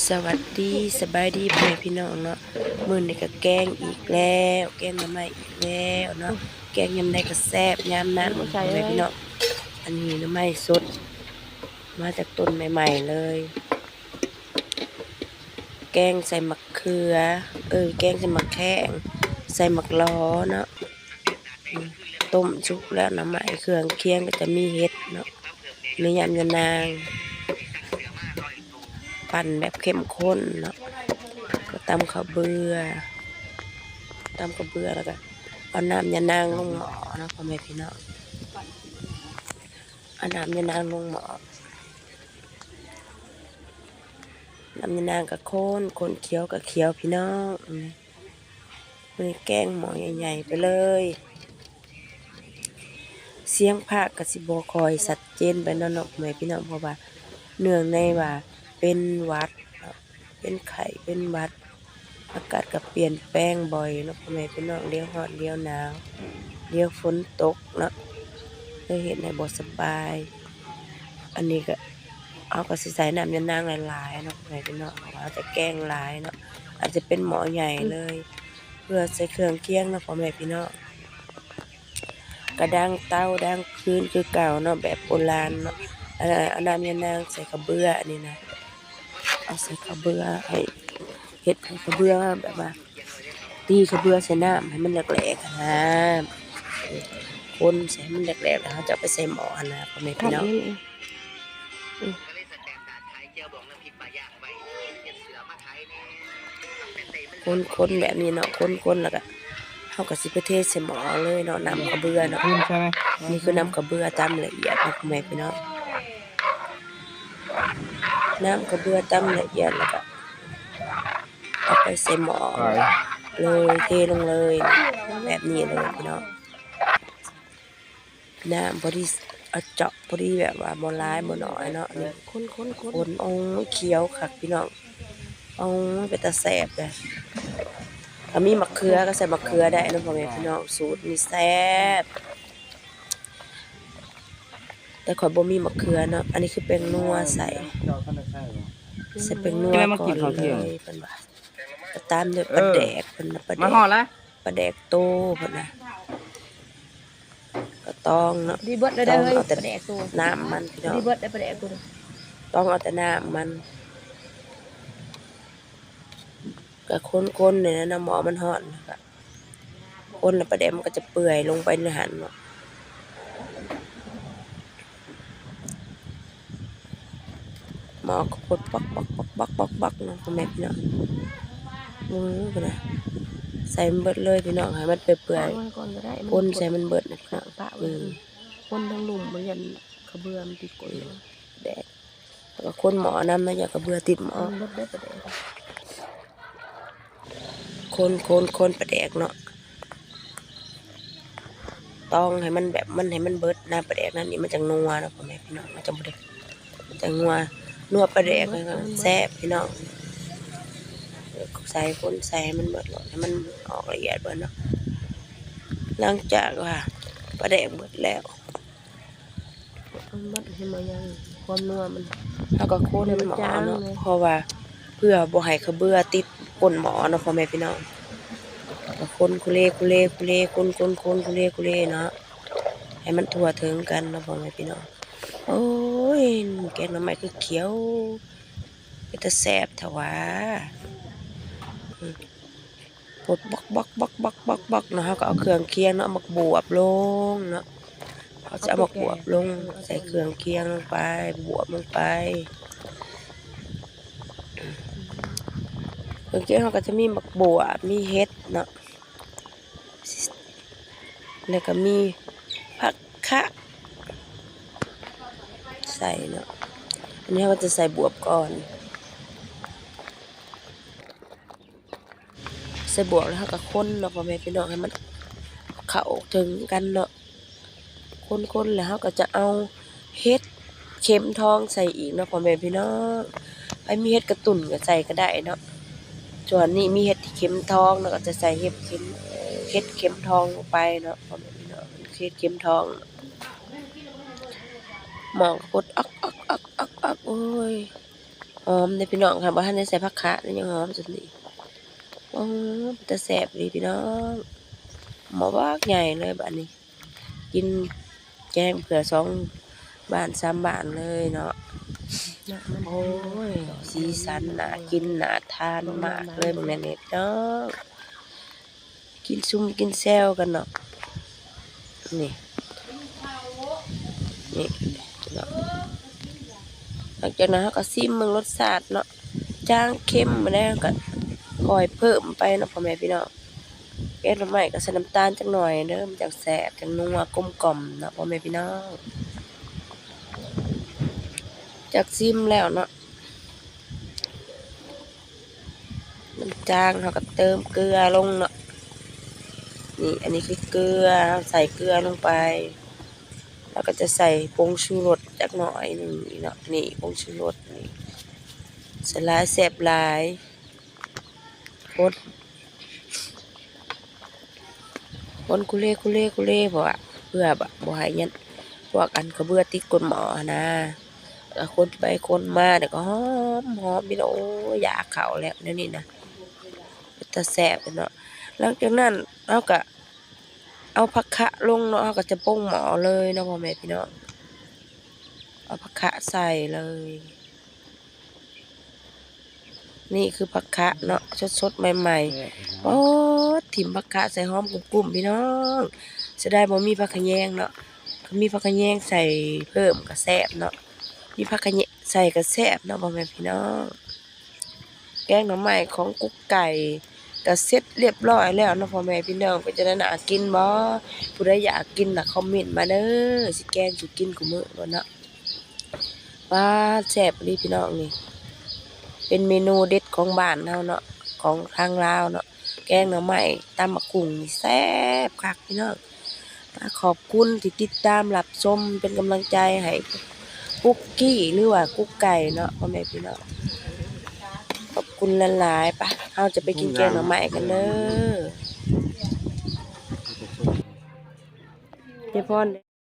ສະຫວັດດີ ສະບາຍດີພໍ່ແມ່ພີ່ນ້ອງເນາະ, ມື້ນີ້ກໍແກງອີກແລ້ວ ແກງໜໍ່ໄມ້ອີກແລ້ວເນາະ. ແກງຍາມໃດກໍແຊບຍາມນັ້ນ ພໍ່ແມ່ພີ່ນ້ອງ. ອັນນີ້ໜໍ່ໄມ້ສົດ ມາຈາກຕົ້ນໃໝ່ໆເລີຍ. ແກງໃສ່ໝາກເຂືອ ເອີ ແກງໃສ່ໝາກແຂ້ງ ໃສ່ໝາກລໍເນາະ. ອືມ ຕົ້ມສຸກແລ້ວໜໍ່ໄມ້ ເຄື່ອງຄຽງກໍຈະມີເຫັດເນາະ ມີຍຳຍານາງ ປັ່ນແບບເຂັ້ມຂຸ້ນເນາະ. ກໍຕຳເຂົ້າເບືອ ຕຳເຂົ້າເບືອ ແລ້ວກໍເອົານ້ຳຍານາງລົງໝໍ້ເນາະ ພໍ່ແມ່ພີ່ນ້ອງ. ເອົານ້ຳຍານາງລົງໝໍ້ ນ້ຳຍານາງກໍຄົນ ຄົນ ຂຽວກໍຂຽວພີ່ນ້ອງ. ອືມ ມື້ນີ້ແກງໝໍ້ໃຫຍ່ໆໄປເລີຍ. ສຽງພາກກໍຊິບໍ່ຄ່ອຍຊັດເຈນປານໃດເນາະ ພໍ່ແມ່ພີ່ນ້ອງ ເພາະວ່າເນື່ອງໃນວ່າເປັນຫວັດເນາະ ເປັນໄຂ້ເປັນຫວັດ ອາກາດກໍປ່ຽນແປງບ່ອຍເນາະ ພໍ່ແມ່ພີ່ນ້ອງ, ດຽວຮ້ອນດຽວໜາວ ດຽວຝົນຕົກເນາະ ເລີຍເຮັດໃຫ້ບໍ່ສະບາຍ. ອັນນີ້ກໍ ເຮົາກໍຊິໃສ່ນ້ຳຍານາງຫຼາຍໆເນາະ ພໍ່ແມ່ພີ່ນ້ອງ, ເພາະວ່າເຮົາຈະແກງຫຼາຍເນາະ ອາດຈະເປັນໝໍ້ໃຫຍ່ເລີຍ ເພື່ອໃສ່ເຄື່ອງຄຽງເນາະ ພໍ່ແມ່ພີ່ນ້ອງ. ກະດັງເຕົາດັງຟືນຄືເກົ່າເນາະ ແບບໂບລານເນາະ. ອັນ ອັນ ເອົານ້ຳຍານາງໃສ່ເຂົ້າເບືອ ອັນນີ້ນະ ເອົາໃສ່ເຂົ້າເບືອ ໃຫ້ ເຮັດໃຫ້ເຂົ້າເບືອແບບວ່າ ຕີເຂົ້າເບືອໃສ່ນ້ຳໃຫ້ມັນແຫຼກໆຫັ້ນນະ ຄົນໃສ່ໃຫ້ມັນແຫຼກໆ ແລ້ວເຮົາຈະເອົາໄປໃສ່ໝໍ້ຫັ້ນນະ ພໍ່ແມ່ພີ່ນ້ອງ. ຄົນໆແບບນີ້ເນາະ ຄົນໆ ແລ້ວກະເຮົາກະຊິໄປເທໃສ່ໝໍ້ເລີຍເນາະ ນ້ຳເຂົ້າເບືອເນາະ. ນີ້ຄືນ້ຳເຂົ້າເບືອຕຳລະອຽດເນາະ ພໍ່ແມ່ພີ່ນ້ອງ, ນ້ຳເຂົ້າເບືອຕຳລະອຽດ ແລ້ວກະເອົາໄປໃສ່ໝໍ້ເລີຍ ເທລົງເລີຍ ແບບນີ້ເລີຍພີ່ນ້ອງ. ນ້ຳພໍດີ ເອົາເຈາະພໍດີ ແບບວ່າບໍ່ຫຼາຍບໍ່ໜ້ອຍເນາະ. ນີ້ຄົນໆໆ ໂອ້ຍ ຂຽວຄັກພີ່ນ້ອງ, ໂອ້ຍ ເປັນຕາແຊບເດ້. ຖ້າມີໝາກເຂືອກໍໃສ່ໝາກເຂືອໄດ້ເນາະ ພໍ່ແມ່ພີ່ນ້ອງ, ສູດນີ້ແຊບ. ແຕ່ຂ້ອຍບໍ່ມີໝາກເຂືອເນາະ. ອັນນີ້ຄືແປ້ງນົວໃສ່ ໃສ່ແປ້ງນົວກ່ອນເລີຍ ເພິ່ນວ່າ. ກໍຕາມດ້ວຍປາແດກ ເພິ່ນວ່າ ປາແດກ ປາແດກໂຕ ເພິ່ນວ່າ. ກໍຕອງເນາະ ດີເບິດເລີຍເດີ ເຮີ້ຍ ປາແດກໂຕ ນ້ຳມັນພີ່ນ້ອງ, ດີເບິດເລີຍປາແດກໂຕ ຕອງເອົາແຕ່ນ້ຳມັນ. ກໍຄົນໆນີ້ແຫຼະເນາະ ໝໍ້ມັນຮ້ອນ ແລ້ວກໍຄົນ ແລ້ວປາແດກມັນກໍຈະເປື່ອຍລົງໄປໃນຫັ້ນເນາະ. ໝໍ້ກໍປົດປັກໆໆໆເນາະ ພໍ່ແມ່ພີ່ນ້ອງ. ເບິ່ງພຸ້ນນະ ໃສ່ມັນເບິດເລີຍພີ່ນ້ອງ ໃຫ້ມັນເປື່ອຍໆ ຄົນໃສ່ມັນເບິດນະພີ່ນ້ອງ. ຄົນທັງລຸ່ມບໍ່ຢ້ານຂະເບືອມັນຕິດກົ້ນ ແດກ ແລ້ວກໍຄົນໝໍ້ນຳນະ ຢ້ານຂະເບືອຕິດໝໍ້. ຄົນໆໆປາແດກເນາະ ຕອງໃຫ້ມັນແບບ ມັນໃຫ້ມັນເບິດນະ ປາແດກນັ້ນນີ້ ມັນຈັ່ງນົວເນາະ ພໍ່ແມ່ພີ່ນ້ອງ, ມັນຈັ່ງບໍ່ໄດ້ ມັນຈັ່ງນົວ ນົວປາແດກແຊບພີ່ນ້ອງ. ໃສ່ ຄົນໃສ່ໃຫ້ມັນເບິດໂລດ ໃຫ້ມັນອອກລະອຽດເບິດເນາະ. ຫຼັງຈາກວ່າປາແດກເບິດແລ້ວ ມັນເຫັນບໍ່ຍັງ ຄວາມນົວມັນ ເຮົາກໍຄົນໝໍ້ເນາະ ເພາະວ່າເພື່ອບໍ່ໃຫ້ຂະເບືອຕິດກົ້ນໝໍ້ເນາະ ພໍ່ແມ່ພີ່ນ້ອງ. ກໍຄົນຄຸເລ ຄຸເລ ຄຸເລ ຄົນໆ ຄຸເລ ຄຸເລເນາະ ໃຫ້ມັນທົ່ວເຖິງກັນເນາະ ພໍ່ແມ່ພີ່ນ້ອງ. ໂອ້ຍ ແກງໜໍ່ໄມ້ຄືຂຽວ ເປັນຕາແຊບແທ້ຫວາ. ປົດບັກໆໆໆໆເນາະ ເຮົາກໍເອົາເຄື່ອງຄຽງເນາະ ເອົາໝາກບວບລົງເນາະ, ເຮົາຈະເອົາໝາກບວບລົງ ໃສ່ເຄື່ອງຄຽງລົງໄປ ບວບລົງໄປ. ເຄື່ອງຄຽງເຮົາກໍຈະມີໝາກບວບ ມີເຫັດເນາະ ແລ້ວກໍມີຜັກຂະ ໃສ່ເນາະ. ອັນນີ້ເຮົາກໍຈະໃສ່ບວບກ່ອນ ໃສ່ບວບແລ້ວເຮົາກໍຄົນເນາະ ພໍ່ແມ່ພີ່ນ້ອງ ໃຫ້ມັນເຂົ້າເຖິງກັນເນາະ. ຄົນໆ ແລ້ວເຮົາກໍຈະເອົາເຫັດເຂັມທອງໃສ່ອີກເນາະ ພໍ່ແມ່ພີ່ນ້ອງ. ໃຜມີເຫັດກະຕຸ່ນກໍໃສ່ກໍໄດ້ເນາະ. ສ່ວນນີ້ມີເຫັດເຂັມທອງເນາະ ກໍຈະໃສ່ເຫັດເຂັມ ເຫັດເຂັມທອງລົງໄປເນາະ ພໍ່ແມ່ພີ່ນ້ອງ ເຫັດເຂັມທອງ. ໝໍ້ກໍປົດອອກໆໆໆ ໂອ້ຍ. ຫອມເດ້ພີ່ນ້ອງ ຄັນບໍ່ທັນໄດ້ໃສ່ຜັກຄະນີ້ຍັງຫອມສ່ຳນີ້. ໂອ້ ເປັນຕາແຊບອີ່ຫຼີພີ່ນ້ອງ ໝໍ້ບັກໃຫຍ່ເລີຍບາດນີ້ ກິນແກງເພື່ອສອງບ້ານສາມບ້ານເລີຍເນາະ. ໂອ້ຍ ສີສັນໜ້າກິນໜ້າທານມາກເລີຍ ເບິ່ງແດ່ນີ້ພີ່ນ້ອງ. ກິນຊຸມກິນແຊວກັນເນາະ ນີ້ ນີ້ເນາະ. ຫຼັງຈາກນັ້ນເຮົາກໍຊິມເບິ່ງລົດຊາດເນາະ ຈາງເຄັມແນວໃດ ເຮົາກໍຄ່ອຍເພີ່ມໄປເນາະ ພໍ່ແມ່ພີ່ນ້ອງ. ແກງໜໍ່ໄມ້ກໍໃສ່ນ້ຳຕານຈັກໜ່ອຍເດີ ມັນຈັ່ງແຊບ ຈັ່ງນົວ ກົມກ່ອມເນາະ ພໍ່ແມ່ພີ່ນ້ອງ. ຈາກຊິມແລ້ວເນາະ ມັນຈາງ ເຮົາກໍເຕີມເກືອລົງເນາະ. ນີ້ ອັນນີ້ຄືເກືອ ເຮົາໃສ່ເກືອລົງໄປ ແລ້ວກໍຈະໃສ່ຜົງຊູລົດຈັກໜ້ອຍໜຶ່ງເນາະ. ນີ້ ຜົງຊູລົດນີ້ ໃສ່ຫຼາຍແຊບຫຼາຍ. ຄົນ ຄົນຄຸເລ ຄຸເລ ຄຸເລ ເພາະວ່າເພື່ອ ບໍ່ ບໍ່ໃຫ້ຍັນ ພວກອັນເຂົ້າເບືອຕິດກົ້ນໝໍ້ຫັ້ນນາ. ແລ້ວຄົນໄປຄົນມາ ແລ້ວກໍຫອມ ຫອມພີ່ນ້ອງ. ໂອ້ຍ ຢາກເຂົ້າແລ້ວແນວນີ້ນະ ເປັນຕາແຊບເນາະ. ຫຼັງຈາກນັ້ນເຮົາກໍເອົາຜັກຄະລົງເນາະ ເຮົາກໍຈະປົງໝໍ້ເລີຍເນາະ ພໍ່ແມ່ພີ່ນ້ອງ ເອົາຜັກຄະໃສ່ເລີຍ. ນີ້ຄືຜັກຄະເນາະ ສົດໆໃໝ່ໆ. ໂອ້ ຖິ້ມຜັກຄະໃສ່ຫອມກຸ້ມໆ ພີ່ນ້ອງ. ເສຍດາຍບໍ່ມີຜັກຂະແຍງເນາະ ຄັນມີຜັກຂະແຍງໃສ່ເພີ່ມກໍແຊບເນາະ ມີຜັກຂະແຍງໃສ່ກໍແຊບເນາະ ພໍ່ແມ່ພີ່ນ້ອງ. ແກງໜໍ່ໄມ້ຂອງກຸກໄກ່ກໍເສັດລຽບຮ້ອຍແລ້ວເນາະ ພໍ່ແມ່ພີ່ນ້ອງ. ເປັນຈັ່ງໃດ ໜ້າກິນບໍ່? ຜູ້ໃດຢາກກິນນະ ຄອມເມັນມາເດີ ຊິແກງສູ່ກິນຄູ່ມື້ໂລດເນາະ. ປາດ ແຊບອີ່ຫຼີພີ່ນ້ອງ ນີ້ເປັນເມນູເດັດຂອງບ້ານເຮົາເນາະ ຂອງທາງລາວເນາະ ແກງໜໍ່ໄມ້ ຕຳບັກຫຸ່ງນີ້ແຊບຄັກພີ່ນ້ອງ. ຂອບຄຸນທີ່ຕິດຕາມຮັບຊົມ ເປັນກຳລັງໃຈໃຫ້ປຸກກີ້ ຫຼືວ່າກຸກໄກ່ເນາະ ພໍ່ແມ່ພີ່ນ້ອງ ຂອບຄຸນຫຼາຍໆ. ປະ ເຮົາຈະໄປກິນແກງໜໍ່ໄມ້ກັນເດີ ຍາຍພອນ.